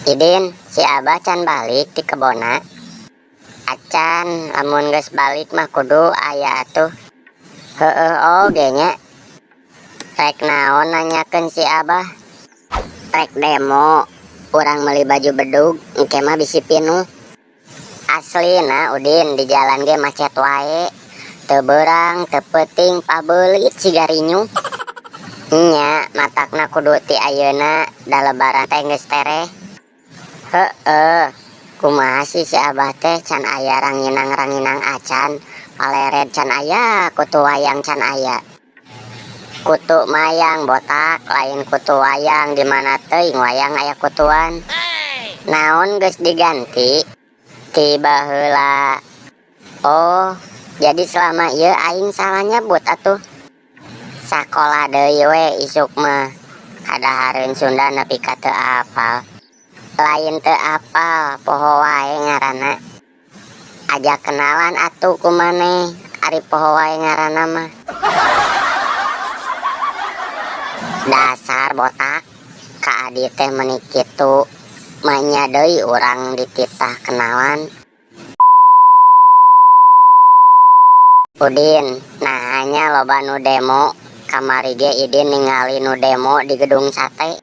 Idin, si Abah can balik ti kebona. Acan, lamun geus balik mah kudu aya atuh. Heueuh oge nya. Rek naon nanyakeun si Abah? Rek demo, urang meuli baju bedug, engke mah bisi pinuh. Aslina Udin di jalan ge macet wae. Teu beurang, teu peuting, pabeulit siga rinyuh. Nya, matakna kudu ti ayeuna da lebaran teh geus tereh. Heeh, kumaha sih si Abah teh can aya ranginang-ranginang acan, palered can aya, kutu wayang can aya. Kutu mayang botak, lain kutu wayang di mana teuing wayang aya kutuan. Naon geus diganti? Ti baheula. Oh, jadi selama ieu aing salah nyebut atuh. Sakola deui we isuk mah. Kadahareun Sunda nepi ka teu apal. Lain teu apal, poho wae ngaranna. Ajak kenalan atuh ku maneh, ari poho wae ngaranna mah. Dasar botak, ka adi teh meuni kitu. Manya deui urang dititah kenalan. Udin, nah nya loba nu demo, kamari ge Idin ningali nu demo di gedung sate.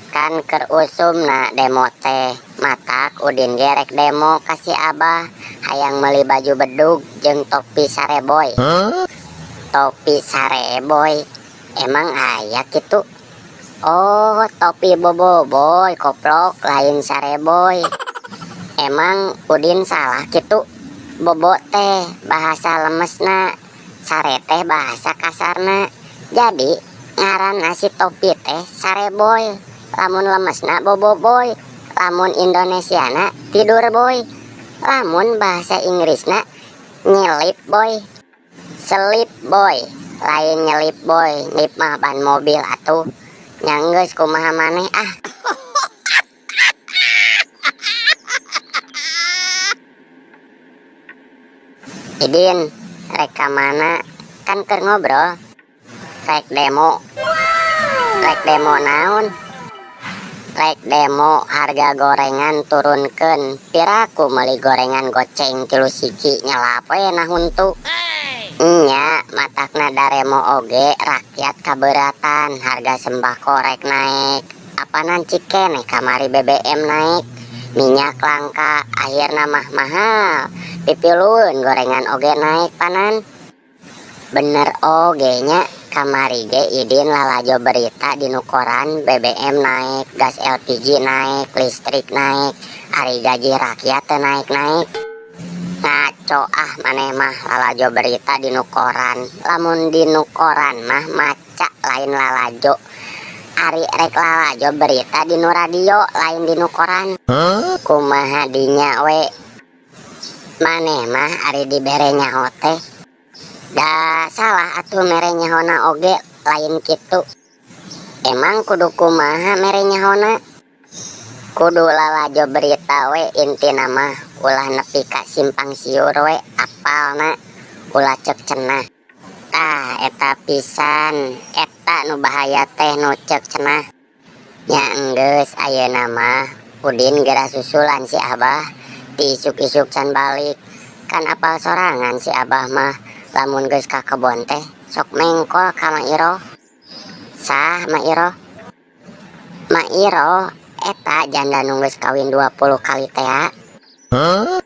Kan keur usumna demo teh, matak Udin ge rek demo ka si Abah, hayang meuli baju bedug jeung topi sareboy. Huh? Topi sareboy, emang aya kitu? Oh, topi boboiboy koplok lain sareboy. Emang Udin salah kitu? Bobo teh bahasa lemesna, sare teh bahasa kasarna. Jadi ngaranna si topi teh sareboy. Lamun lemesna boboiboy, lamun Indonesiana tidur boy, lamun bahasa Inggrisna nyelip boy, selip boy, lain nyelip boy, nyelip mah ban mobil atuh. Nya geus kumaha maneh ah. Idin, rek ka mana? Kan keur ngobrol. Rek demo. Rek demo naon? Rek demo harga gorengan turunkeun. Piraku meuli gorengan goceng 3 siki nyelap we nah huntu. Nya, matakna daremo oge rakyat kaberatan, harga sembako rek naik. Apanan cik keneh kamari BBM naik, minyak langka, akhirna mah mahal. Pipilueun gorengan oge naik panan. Bener oge nya, kamari ge Idin lalajo berita di nu koran BBM naik, gas LPG naik, listrik naik, ari gaji rakyat teu naik-naik. Ngaco ah maneh mah lalajo berita di nu koran. Lamun di nu koran mah maca lain lalajo. Ari rek lalajo berita di nu radio lain di nu koran. Huh? Kumaha dinya we? Maneh mah ari dibere nyaho teh. Da salah atuh mere nyahona oge lain kitu. Emang kudu kumaha mere nyahona? Kudu lalajo berita we intina mah ulah nepi ka simpang siur we apalna ulah cek cenah. Tah eta pisan eta nu bahaya teh nu cek cenah. Nya enggeus ayeuna mah Udin geura susulan si Abah ti isuk-isuk can balik. Kan apal sorangan si Abah mah lamun geus ka kebon teh sok mengkol ka Ma Iroh. Sah Ma Iroh? Ma Iroh eta janda nu geus kawin 20 kali tea. Huh?